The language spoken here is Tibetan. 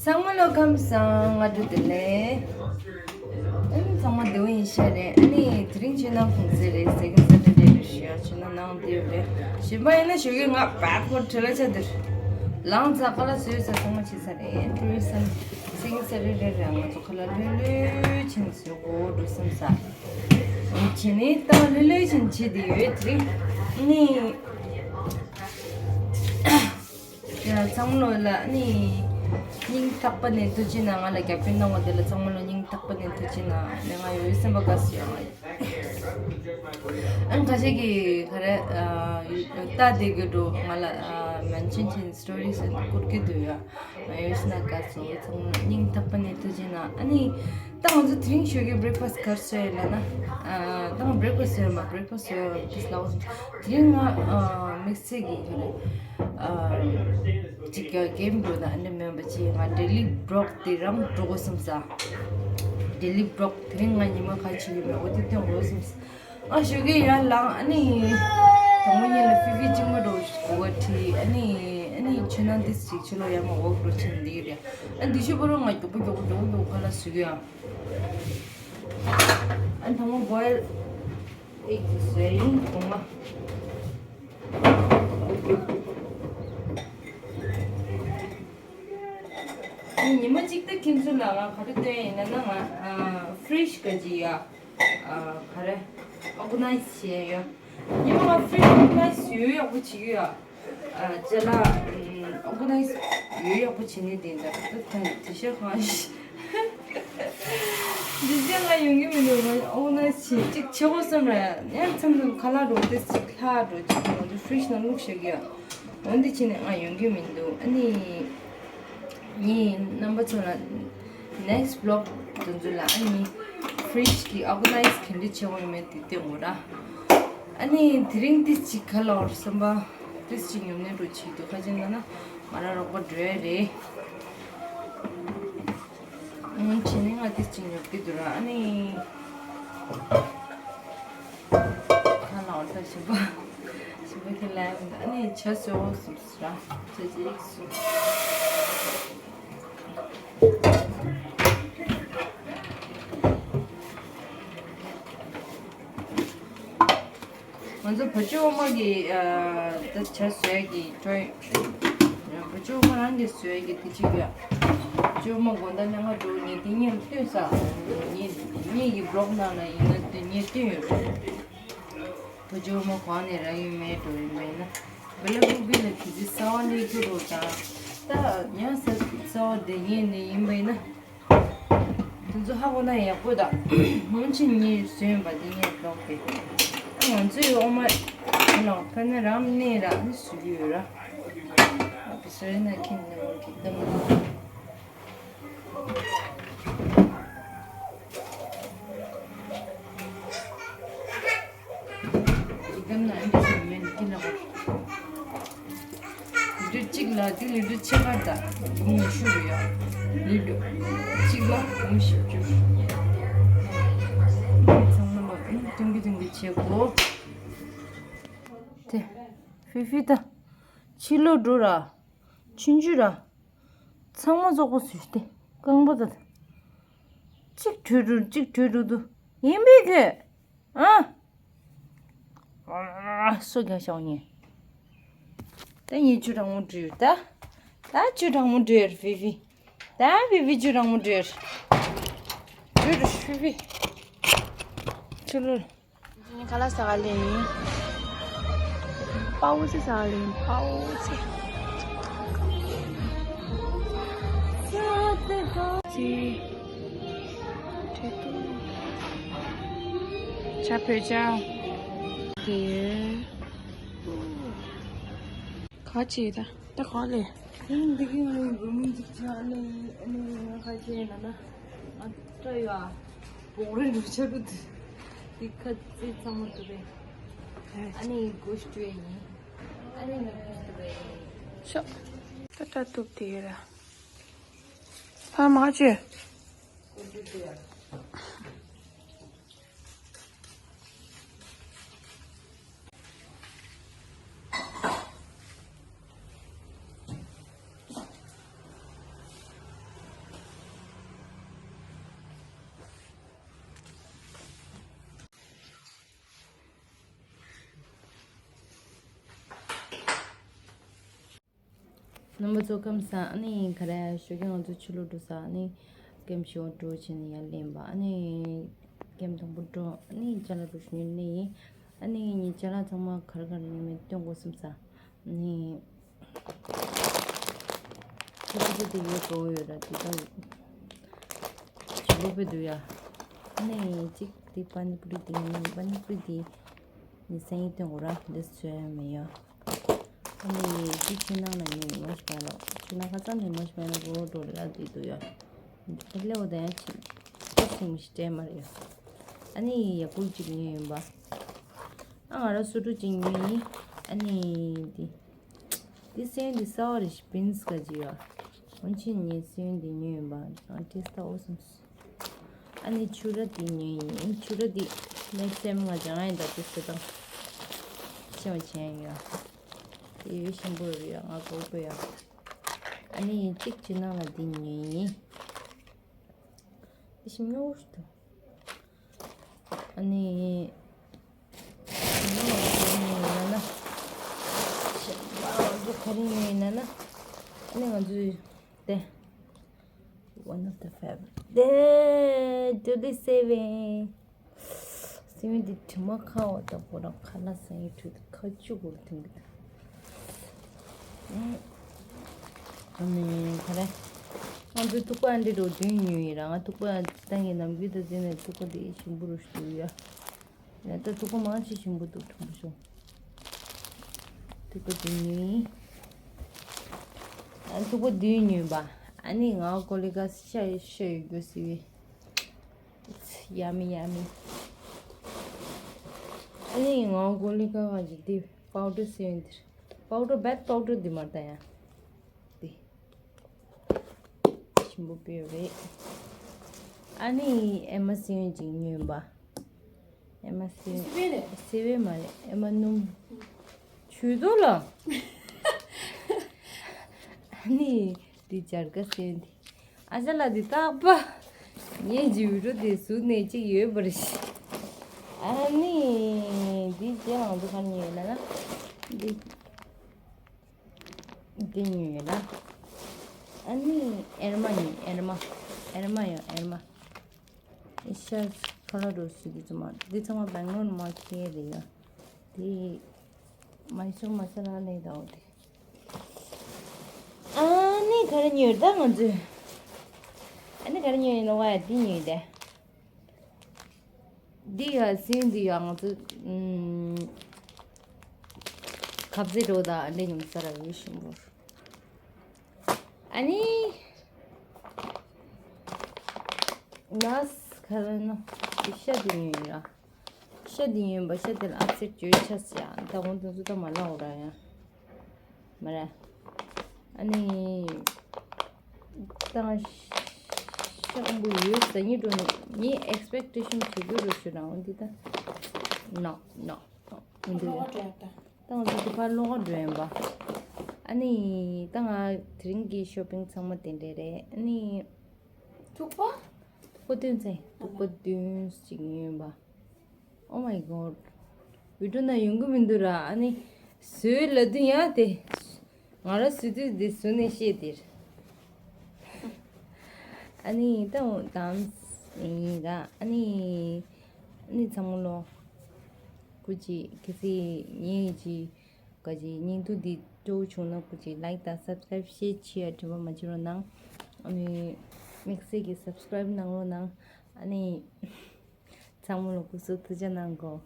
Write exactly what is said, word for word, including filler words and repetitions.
ཚང་མ་ལོ་ཁམས་བཟང་། སྔ་དྲོ་བདེ་ལེགས། ཨ་ནི་ཚང་མ་བདེ་པོ་ཡིན་ཤག་རེད། ཨ་ནི་དེ་རིང་ཁྱེད་རྣམས་གུང་སེང་རེད། སེ་ཀེན་ཌ་སེ་ཊར་ཌེ་རེད་ཤག་ཁྱེད་རྣམས་ནང་བདེ་པོ་རེད། གཞན་པ་ཡིན་ན་ཞོགས་ཀས་ང་བད་ཀོ་བྲེལ་ལ་ཆ་འདིར་ལངས་ཚར། ཁ་ལག་བཟོས་ཚར། ཚང་མ་བྱས་ཚར་རེད། ཊུ་རི་སམ་སེ་ཀེན་ཌ་སེ་ཊར་ཌེ་རེད། ང་ཚོ་ཁ་ལག་ལྷོད་ལྷོད་བྱས་ནས་བཟོ་དགོས་འགྲོ་བསམ་ས། བྱས་ནས་ད་ལྷོད་ལྷོད་བྱས་ནས་བྱས་བསྡད་ཡོད། དེ་རིང་ནི། ཡ། ཚང་མ་ལོ་ལ་ནི་སྙིང་ཐག་པ་ནས་ཐུགས་རྗེ་གནང་། ང་ལ་རྒྱབ་སྐྱོར་གནང་བ་དེ་ལ་ཚང་མ་ལོ་སྙིང་ཐག་པ་ནས་ཐུགས་རྗེ་གནང་། ནས་ང་ཡོད་སེམས་པ་དགའ་སོ་ཡང་། ཨ་ནི་ཁ་ཤས་ཀྱིས་ག་རེ་ལྟ་བསྡད་ཀྱི་འགྲོ། ང་ལ་མེན་ཤན་བྱས་ནས་སི་ཊོ་རི་བཟོས་ནས་བསྐུར་གྱི་འདུག་ཡ། ང་ཡོད་སེམས་དགའ་སོ། ཚང་མ་ལོ་སྙིང་ཐག་པ་ནས་ཐུགས་རྗེ་གནང་། ཨ་ནི་ད་ང་ཚོ་དེ་རིང་ཞོགས་ཀས་བྷི་རེག་ཕ་སི་ག་རེ་བཟོས་ཡོད་ལབ་ན། ཨ། ད་ང་བྷི་རེག་ཕ་སི་བཟོས་ཡོད་མ། བྷི་རེག་ཕ་སི་བཟོས་ཡོད་དེ་ལབ་ཡོད། དེ་རིང་ང་དམིགས་བསལ་གྱི་ག་རེ། ཨ། ཅིག་གི་གེམ་འགྲོ་དང་ཨ་འདྲ་མིན་པ་ཅིག་ང་ཌེ་ལི་བི་ལོག་དེ་རང་འགྲོ་དགོས་བསམ་ས། ཌེ་ལི་བི་ལོག་དེ་རིང་ང་ཉི་མ་ག་རེ་བྱེད་ཀྱི་མེད་འོ་དེ་སྟོན་དགོས་བསམ་ས། ཨ། ཞོགས་ཀས་ཡར་ལངས། ཨ་ནི་དང་པོ་ཉིད་ལ་ཕི་ཕི་གཅིག་མ་འགྲོ་གོ་བ་ཁྲིད། ཨ་ནི་ཨ་ནི་ཁྱོད་རང་ཏིས་ཅིག་ཕྱི་ལོགས་ཡར་མར་ཝོག་འགྲོ་ཕྱིན་འདི་རེད། ཨ། འདི་ཤོད་པ་རུ་ང་མགྱོགས་པོ་མགྱོགས་པོ་མགྱོགས་པོ་མགྱོགས་པོ་ཁ་ལག་བཟོ་གི་ཡོད། ཨ། དང་པོ་བོའིལ་ཨེག་བཟོས་ཡིན། གོང་མ། ཉི་མ་གཅིག་ད་ཁྱེད་ཚོ་ལ་ང་ག་རེ་སྟོན་ཡིན་ན་ང་ཨ་ཕི་རིཇ་ག་ཅི་ཡ་ཨ་ག་རེ་ཨོར་ག་ནའི་ཛི་བྱས་ཡོད། ཉི་མ་ང་ཕི་རིཇ་ཨོར་ག་ནའི་ཛི་ཡོད་ཡག་པོ་བྱེད་ཀྱི་ཡོད། ཨ་ཅ་ལག་ཨོར་ག་ནའི་ཛི་ཡོད་ཡག་པོ་བྱེད་ནི་དེ་འདྲ་ད་ད་དེ་ཤ་གང་ཞིག་འདི་ཅག་ང་ཡོང་གི་མི་འདུག་ང་ཨོར་ག་ནའི་ཛི་བྱེད་ཅིག་བྱེད་དགོས་བསམ་ར་ཡ། ཡང་མཚམས་མཚམས་ཁ་ལག་འགྲོ་དེ་ཅིག་ལྷག་འགྲོ་ཅིག་ང་ཚོ་ཕི་རིཇ་ནང་བླུགས་བཞག་གི་ཡོད། འོན་ཏེ་ཕྱིན་ནས་ང་ཡོང་གི་མི་འདུག་ཨ་ནི་ངའི་རྣམ་པ་ཚོ་ལ་ནེག་སི་ཊི་བི་ལོག་དེ་ཚོ་ལ་ཨ་ནི་ཕི་རིཇ་གི་ཨོར་ག་ནའི་ཛི་ག་འདྲ་བྱེད་དགོས་ཡོད་མེད་དེ་སྟོན་དགོས་ར། ཨ་ནི་དེ་རིང་ཏིས་ཅིག་ག་ལབ་དགོས་བསམ་པ། ཏིས་ཅིག་ཉོབ་ནས་འགྲོ་བྱེད་འདུག་ཁ་ཅིག་ན་ན་ང་རང་རོགས་པ་འགྲོ་ཡ་རེད། ཨང་། བྱས་ནས་ང་ཏིས་ཅིག་ཉོབ་ཀྱི་འདུག་ར། ཨ་ནི་ཁ་ལག་ད་ཞིམ་པ་ཞིམ་པ་ཁྱེར་ལ་ཡོང་། ཨ་ནི་ཇ་བཟོ་དགོས་བསམ་སོང་ར། ཇ་ཅིག་བཟོ། ང་ཚོ་བ་ཕྱུགས་འོ་མ་གི་ཨ་ད་ཇ་བཟོ་ཡ་གི་ཁྲོད། བ་ཕྱུགས་འོ་མ་རང་གིས་བཟོ་ཡ་གི་དེ་ཅིག་ཡོད། བ་ཕྱུགས་འོ་མ་དགོང་དག་ནས་ང་འགྲོ་ངས་དེ་གཉིས་ལ་ལྟོས་ས། ངས་གཉིས་ཀྱི་བི་ལོག་ནང་ལ་ཡིན་ན་དེ་གཉིས་ལྟོས་ཡོད་རེད། བ་ཕྱུགས་འོ་མ་གང་ནས་རག་གི་མེད་འགྲོ་ཡིན་པས་ན། བི་ལ་ཀུ་པི་ལ་གི་ཅི་གསར་པ་སླེབས་ཀྱི་རེད་ད། ད་ཡང་གསར་པ་དེ་ངས་ནས་ཡིན་པས་ན། དེ་ཚོ་ཧ་གོ་ན་ཡག་པོ་ད། སྔོན་ཆད་ངས་བཟོས་ཡིན་པ་དེ་ངས་ལོག་པས། ང་ཚོའི་འོ་མ་ལོག་ཕ་ནི་རམ་ནས་ར་ནི་བཟོ་གི་ཡོད་ར། ཨ་བི་སོ་ཡིན་ན་ཁྱིམ་ནས་འོ་གི་གཏམ། ཡི་དམ་ན་འདི་ཞིག་མེད་ཀི་ལ་གོ། ལི་ཊར་གཅིག་ལ་དེ་ལི་ཊར་ཕྱེད་ཀ་དང་འབུམ་ཉི་ཤུ་རེད་ཡ། ལི་ཊར་གཅིག་ལ་འབུམ་བཞི་བཅུ། ཚང་མ་ལ་ཨེ་ཐུང་གི་ཐུང་གི་བྱེད་དགོས། དེ་ཧྥི་ཧྥི་ད་ཕྱི་ལོགས་འགྲོ་ར། ཆུང་ཆུང་ར། ཚང་མ་བཙོག་པ་བཟོས་ཏེ་རྐང་པ་ད། གཅིག་བྲོས་འགྲོ་གཅིག་བྲོས་འགྲོ་འདུག་ཡིན་པས་ཁྱོད། ཨ། སོ་རྒྱག་ཤོག་ངས། ད་ངས་ཆུ་གྲང་མོ་བྲོས་ད། ད་ཆུ་གྲང་མོ་བྲོས་ཧྥི་ཧྥི། ད་ཧྥི་ཧྥི་ཆུ་གྲང་མོ་བྲོས། བྲོས་ཧྥི་ཧྥི། ཆུ་ལོ། ཁ་ལག་ཟ་ག་ལེ་ཡིན། པའོ་ཙེ་ཟ་ག་ལེ་ཡིན། པའོ་ཙེ། ཙེ། ཇ་བོད་ཇ། དེ་ཡོད། ག་ཅི་ད་ད་ག་ལེ། འདི་གི་ང་རུ་མི་འཇིག་ཆ་ནི་ཨ་ནི་ང་ག་ཅི་ན་ན་ཨ་ཏྲ་ཡོད་ཨ། བོག་རེ་རུ་ཆ་རུ་དུ་དེ་ཁ་ཙེ་ཚང་མ་དུ་རེ། ཨ་ནི་གོ་ཤ་ཡིན། ཨ་ནི་ང་གོ་ཤ་རེ། ཤོག་ད་ལྟ་གཏུབ་དེ་ར། ཕ་མ་ཅེ། རྣམ་པ་ཚོ་ཁམས་བཟང་། ཨ་ནི་ག་རེ་ཞོགས་ཀས་ང་ཚོ་ཕྱི་ལོགས་འགྲོ་ས། ཨ་ནི་ཀེམ་ཞིག་འགྲོ་བྱས་ནས་ཡར་ལེན་པ། ཨ་ནི་ཀེམ་དང་པོ་འགྲོ། ཨ་ནི་ཅ་ལག་འགྲོ་ཞུ་ནི་ཡིན། ཨ་ནི་ངའི་ཅ་ལག་ཚང་མ་ག་རེ་ག་རེ་ཉོས་མེད་སྟོན་དགོས་བསམ་ས། ཨ་ནི་ཁ་ཆེ་ཆེ་དེ་ཡོད་གོ་ཡོད་ར། དེ་དང་ཞིམ་པོ་དཔེ་འདུག་ཡ། ཨ་ནི་གཅིག་དེ་པ་ནི་པུ་རི་དེ་ཡིན། པ་ནི་པུ་རི་དེ་ནི་སང་ཉིན་སྟོན་དགོས་ར། འདི་ཚོ་མི་ཡོད། ཨ་ནི་འདི་ཕྱི་ནང་ལ་ཉོས་མ་ཤི་པ་ལོ། ཕྱི་ནང་ཁ་ཚང་ནས་མ་ཤི་པ་ལོ་གོ་འགྲོ་ལ་དུས་དུ་ཡོད། འདི་ལེའོ་ད་ཡང་ཕྱི་ཁ་སིང་མི་ཤི་སྤྲད་མ་རེད་ཡོད། ཨ་ནི་ཡ་གུར་གཅིག་ཉོས་ཡིན་པ། ཨ་ང་ར་སུ་ཊུ་གཅིག་ཉོས་ཡིན། ཨ་ནི་འདི་འདི་སེན་འདི་སའོ་རེ་ཤི་བིན་སི་ག་ཅི་ཡོད། འོན་ཆེན་ཉེ་སེན་འདི་ཉོས་ཡིན་པ། ཨ་ཏེས་ཏ་ཨོ་སམ་སི། ཨ་ནི་ཆུ་ར་དེ་ཉོས་ཡིན། ཆུ་ར་དེ་ནེག་སི་ཊའིམ་ང་སྦྱང་ཡིན་ད། དེ་ཚོ་དང་ཆེ་བ་ཆེན་ཡོད། དེ་ཡོད་ཤིང་པོ་རུ་ཡོད། ང་གོ་པོ་ཡོད། ཨ་ནི་གཅིག་ཅི་ནང་ལ་དེ་ཉོས་ཡིན། དེ་ཤིང་ཉོ་ཤི་ཏུ། ཨ་ནི་ང་ཚོ་ག་རེ་ཉོས་ཡིན་ན། ང་ཚོ་ག་རེ་ཉོས་ཡིན་ན། ཨ་ནི་ང་ཚོས་དེ། One of the favorite. དེ་ཏུ་ལི་སེ་བན། སེ་བན་དེ་དྲི་མ་ཁ་བ་དང་པོ་རང་ཁ་ལག་ཟ་ཡི་ཁྲོད་དུ་ཁ་ཆུ་གུར་ཐུང་གི། ཨ་ནི་ག་རེ། ང་ཚོ་ཐུག་པ་འདི་རུ་བདུན་ཉོས་ཡིན་ར། ང་ཐུག་པ་ད་ངའི་ནམ་རྒྱུན་དུ་བཟས་ནས་ཐུག་པ་དེ་ཞིམ་པོ་རུ་ཞུ་ཡ། ད་ཐུག་པ་མང་ཆེ་ཞིམ་པོ་འདུག་ཁྲོམ་ཤོ། ཐུག་པ་བདུན་ཉོས། ཨ་ཐུག་པ་བདུན་ཉོས་པ། ཨ་ནི་ང་ཀོ་ལི་ཀ་ཤ་ཤ་ཡོད་རྒྱུ་སི་བི། ཡ་མི་ཡ་མི། ཨ་ནི་ང་ཀོ་ལི་ཀ་ག་ཅིག་དེ་པའུ་ཌར་སི་བི་འདིར། པའུ་ཌར་བེད་པའུ་ཌར་འདི་མ་ད་ཡ། འདི་ཞིམ་པོ་དཔེ་རེད། ཨ་ནི་ཨེ་མ་སི་ཡོན་ཅིག་ཉོས་པ། ཨེ་མ་སི་སི་བེ་རེད། སི་བེ་མ་རེད། ཨེ་མ་སྣུམ། ཇུས་ཏོག་ལ། ཨ་ནི་འདི་སྦྱར་ཀ་སི་ཡོན་འདི། ཨ་ཅག་ལགས་འདི་རྟག་པ། ངའི་ཇུས་རུ་དེ་ཟུར་ནས་གཅིག་ཡོད་པ་རེད། ཨ་ནི་འདི་རྗེས་ལང་དུ་ག་ཉོས་ལ་ན། འདི། འདི་ཉོས་ཡོད་ལ། ཨ་ནི་ཨེར་མ་ཉོས། ཨེར་མ། ཨེར་མ་ཡོད། ཨེར་མ། ཨེ་ཤ་ཁ་ལ་རོ་སི་འདི་ཚང་མ། འདི་ཚང་མ་བེང་ལོར་མ་ཁྱེར་རེད་ཡ། འདི་མའི་སུར་མ་ས་ལ་ལས་དའོ་དེ། ཨ་ནི་ག་རེ་ཉོས་ད་ང་ཚོས། ཨ་ནི་ག་རེ་ཉོས་ཡིན་ནོ་བ་ཡ། འདི་ཉོས་ཏེ། འདི་ཡ་སེན་འདི་ཡ་ང་ཚོ་ཨུམ། ཁབ་ཟས་འགྲོ་ད་འདྲེ་ཉུང་ས་ར་ཡོད་ཤིང་བོར། ཨ་ནི། ནས་ཁ་ར་ན་ཤ་འདི་ཉོས་ཡིན་ར། ཤ་འདི་ཉོས་པ། ཤ་འདི་ལ་ཨབ་སེ་ཊི་བྱོས་ཆ་ས་ཡ། ད་འོང་དུ་ཚོ་ད་མ་ལ་འོ་ར་ཡ། མ་ར། ཨ་ནི། ད་ང་ཤ་སྐམ་པོ་ཡོད་ཟ་ཉི་འགྲོ་ནི་ངའི་ཨེག་སི་པེག་ཊེ་ཤན་བྱེད་དགོས་རུ་ཞུ་རང་འདི་ད། ནོ་ནོ་ནོ། འདི་ལོག་འགྲོ་ཡ་ད། ད་ང་ཚོ་འདི་ཕར་ལོག་འགྲོ་ཡིན་པ། ཨ་ནི་ད་ང་དེ་རིང་གི་ཤོ་པིང་ཚང་མ་དེ་འདྲས་རེད། ཨ་ནི། ཐུག་པ། ཐུག་པ་བདུན་ཚེ། ཐུག་པ་བདུན་ཞིག་ཡིན་པ། Oh my god. བི་ཌིའོ་ནང་ཡོང་གི་མི་འདུག་ར། ཨ་ནི་བཟོས་ལབ་དུས་ཡང་དེ། ང་རང་བཟོས་དུས་དེ་བཟོས་ནས་བཤད་དེར། ཨ་ནི་ད་འོ་དམ་ཡིན་ར། ཨ་ནི་ཨ་ནི་ཚང་མ་ལོ། སྐུ་མཁྱེན། གལ་སྲིད་ངེད་ཀྱི་ག་ཅི་སྙིང་སྡུག་འདི་སྤྲོ་བྱུང་ན་སྐུ་མཁྱེན་ལའིག་དང་སབ་སི་ཀ་རེབ་ཤེར་བྱེད་ཡ་དྲི་བ་མ་བྱེད་རོགས་གནང་། ཨ་ནི་དམིགས་བསལ་གྱི་སབ་སི་ཀ་རེབ་གནང་རོགས་གནང་། ཨ་ནི་ཚང་མ་ལོ་སྐུ་གཟུགས་ཐུགས་རྗེ་གནང་གོ།